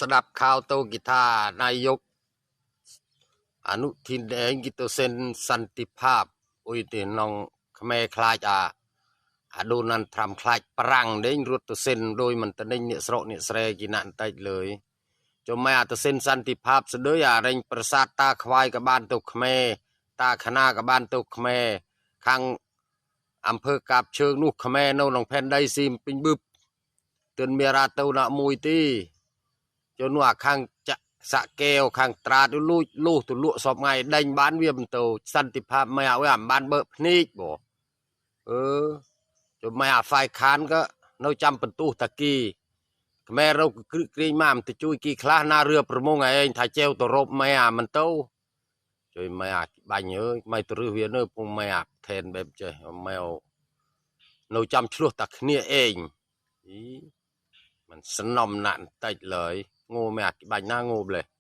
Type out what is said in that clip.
ស្ដាប់ข่าวទៅគេថានាយកអនុทินឯងគេទៅเซ็นសន្តិភាពអុយទីនងខ្មែរខ្លាចអាអាដូណាល់ត្រាំខ្លាចប្រាំងដេញរត់ទៅเซ็นដោយមិនតនិញអ្នកស្រុកអ្នកស្រែគេណាក់បន្តិចលើយចុះម៉ែអាទៅเซ็นសន្តិភាពស្ដីអារែងប្រាសាទតាខ្វាយក៏បានទៅខ្មែរតាខណាក៏បានទៅខ្មែរខាងអំពើកាបជើងនោះខ្មែរនៅក្នុងផែនដីស៊ីមពេញបឹបទឿនមានរាទៅណាមួយទី ចុះនោះអាខាងចាក់សាក់កែវខាងត្រាតលួចលុះទៅលក់សពថ្ងៃដេញបានវាមិនទៅសន្តិភាពម៉ែឲ្យអាបានបើកភ្នែកបអឺចុះម៉ែអាហ្វាយខានក៏នៅចាំបន្ទុះតាគីខ្មែររកគ្រឹកគ្រីងមកមិនទៅជួយគីខ្លះណារឿប្រមងឯងថាចែវទៅរົບម៉ែអាមិនទៅជួយម៉ែអាបាញ់អើយម៉ែទៅរឹសវានៅពងម៉ែអាថេនបែបចេះម៉ែនៅចាំឆ្លោះតាគ្នាឯងអីมันស្នំណាក់បន្តិចឡើយងូម៉ែអាបាញ់ណាងូប្លេះ។